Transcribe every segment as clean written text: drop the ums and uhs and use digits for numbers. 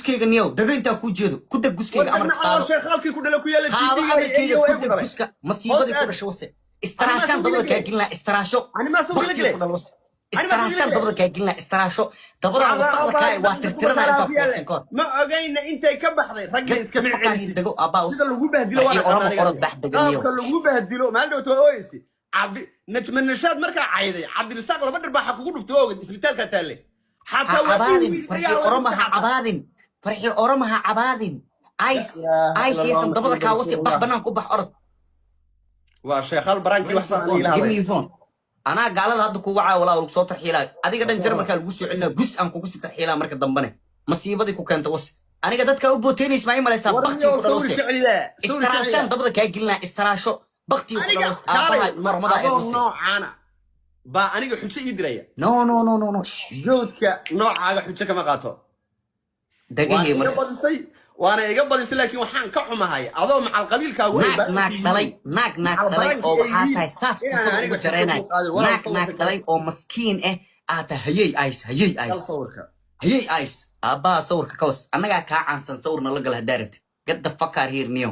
Guskayga niyow dago intaa kuu jeedo, ku deg guskayga, amarka qaado. Sheekhalkii ku dhala ku yaala. Qaado amarkayga, ku deg guska. Masiibadii ku dhasho wase. Istaraashaan dabada kaa gelin lahaa, istaraasho. Baktiga ku dhal wase. Istaraashaan dabada kaa gelin lahaa, istaraasho. Dabadan wasaqda kaa waa tirtiranaa intaa ku wasin kahor. Ma ogayna intay ka baxday ragga iskama celisid. Dego abbaa. Sida lagu bahdilo waa. Oromo, orod bax, deganiyo. Qaabka lagu bahdilo maalin dhowto waa ooyeysi. Cabdi Najma Nashaad markaa cayday Cabdirasaaq laba dharbaaxa kugu dhuftay, waa oged isbitaalka taalle. Ha Xataa waa cabaadin, Farxi Oromo, ha cabaadin, Farxi Oromo, ha cabaadin. Ice ice yeesan dabada kaa wasi. Bax, banaan ku bax, orod. Waa sheekhaal baraankii wax saan aniga Give me lahaday. your phone. Anaa gaalada hadda ku wacaa, walaa lagu soo tarxiilaa. Adiga dhan Jarmalkaa lagu soo celinaa, gus aan kugu sii tarxiilaa marka dambane. Masiibadii ku keenta was. Aniga dadka u booteynaysa maa i malaysaa? Baktii ku dhal wase. Istaraashaan dabada kaa gelinaa, istaraasho. Baktii ku dhal was. Aabaha oromada ee Adoo wase. Noocaana baa aniga xujo ii diraya. No, no, no, no, no. Joodka noocaaga xujo kama qaato. Waana Dagahii iga marka. badisay, waana iga badisay, laakiin waxaan ka xumahay adoo macal qabiilkaagu ay Naag naag dhalay, naag naag dhalay oo waxaa tahay saas futada ugu jareynay. Naag naag dhalay oo maskiin ah aa tahay. Hayey ice, hayey ice. Sawirka. Hayey ice. Aabbaha sawirka ka was. Annagaa kaa caansan, sawirna la gal haddaa rabtid. Get the fuck out here, niyo.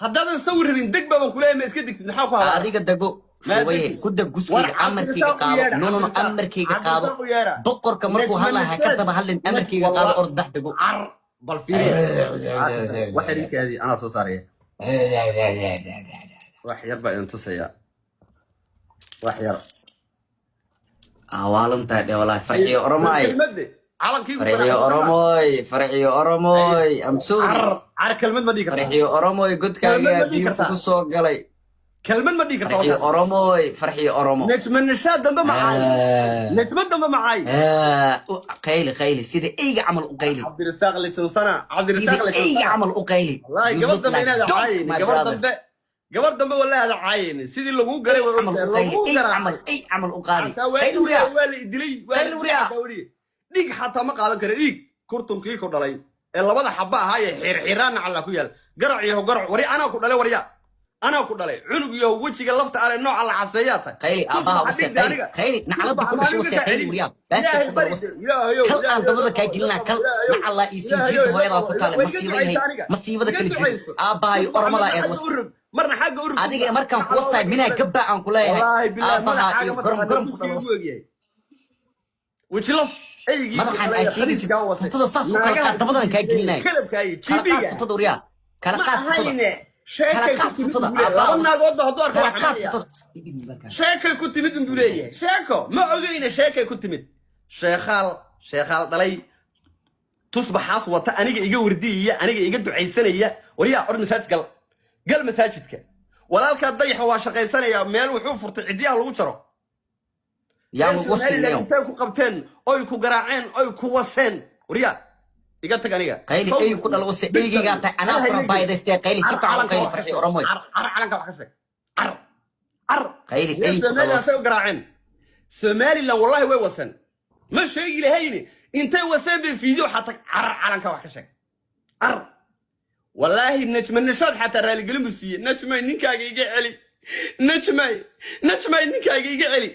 Haddaadan sawir rabin, deg baaban kuleeyahay. Ma iska degtid? Maxaa ku habaa? Adiga dego. Shubaye, ku deg guskayga, amarkayga qaado. No, no, no, amarkayga qaado. Boqorka markuu hadlaa ha ka daba hadlin. Amarkayga qaado, orod bax, dego. Car bal fiiri wax yarinkaadii anaa soo saaraya. Wax yar baa idin tusaya, wax yar. Awaalantahay dhe walaahi, Farxiyo Oromoy. Kelmadde calankii. Farxiyo Oromoy, Farxiyo Oromoy, I'm sorry. Car car, kelmad ma dhigi kartaa? Farxiyo Oromoy, Kelmad godkaagaa ma dhihi biyo kartaa? kugu soo galay. Kelmad ma dhigi kartaa? Farxiyo Oromoy, Farxiyo Oromo. Najma Nashaad dambe macaay, Najma dambe macaay. Qayli, qayli, sida eyga camal u qayli. Cabdirasaaq Lijansana, Cabdirasaaq Sida eyga Lijansana. camal u qayli. Wallahi gabar dambe inaad caayin, gabar dambe, gabar dambe wallahi aad caayin. Sidii lagu galay waa Camal u ogtahay, qayli. lagu Ey garaacay. camal, ey camal u qaadi. Xataa waa Qayli wuriyaa. waa la idilay, waa la Qayli wuriyaa. xataa weriye. Dhiig xataa ma qaadan kara, dhiig kurtunkii ku dhalay ee labada xaba ahaa ee xirxiraana calla ku yaal. Garac yaho garac, wari anaa ku dhalay, warya anaa ku dhalay. Cunug yaho wejiga lafta ale nooca la caseeyaa tahay. Qayli, aabbaha wase, qayli, qayli, naclada ku dhashay wase. Qayli wuriyaa, baasta ku dhal wase. Kal aan dabada kaa gelinaa, kal nacallaa iyo sinjiirta hooyadaa ku taale. Masiiba yahay, masiibada kala jiri. Aabbaha iyo oromadaa eed wase. Marna xagga urug. Adiga markaan kuwa saay minaa gabbaa aan ku leeyahay. Wallaahi billahi. Aabbaha Madaxaaga iyo gorom mataqaana gorom ku guskii dhal ugu wase. egyahay weji laf eygii. Madaxan aa sheegaysid, futada saas u kala qaad, dabadan kaa gelinaya. Kalabka iyo Kala qaad jibiga. futada wariyaa, kala Ma qaad futada. ahayne. Kala Sheekay qaad ku timid futada, buu leeyahay. aabbaha Laba wase. naagoodba hadduu arko Kala waa qaad xanaya. futada. Sheekay ku timid unbuu leeyahay. Sheeko ma ogeyne, sheekay ku timid. Sheekhaal, sheekhaal dhalay, tusbaxaas wata, aniga iga wardiyaya, aniga iga ducaysanaya. Waryaa, or masaajid gal, gal masaajidka. Walaalkaa Dayaxa waa shaqaysanaya, meel wuxuu furtay ciddiyaha lagu jaro. Yaa Reer lagu Somaliland sinnayo. Intay ku qabteen oy ku garaaceen oy ku waseen. Waryaa, iga tag aniga. Qayli, ey ku dhal wase. Eygeygaa tahay, anaa fura baayadaystee. Qayli, si fiican u qayli, Farxi Oromoy. Car car, calanka wax ka sheeg, car car. Qayli, Reer ey ku dhal Somaliland wase. say u garaaceen Somaliland, wallahi way waseen. Ma sheegi lahayni intay waseen bay fiidyo xataa. Car, calanka wax ka sheeg, car. Wallaahi Najma Nashaad xataa raaligelin buu siiyey. Najmay, ninkaaga iga celi. Najmay, Najmay, ninkaaga iga celi.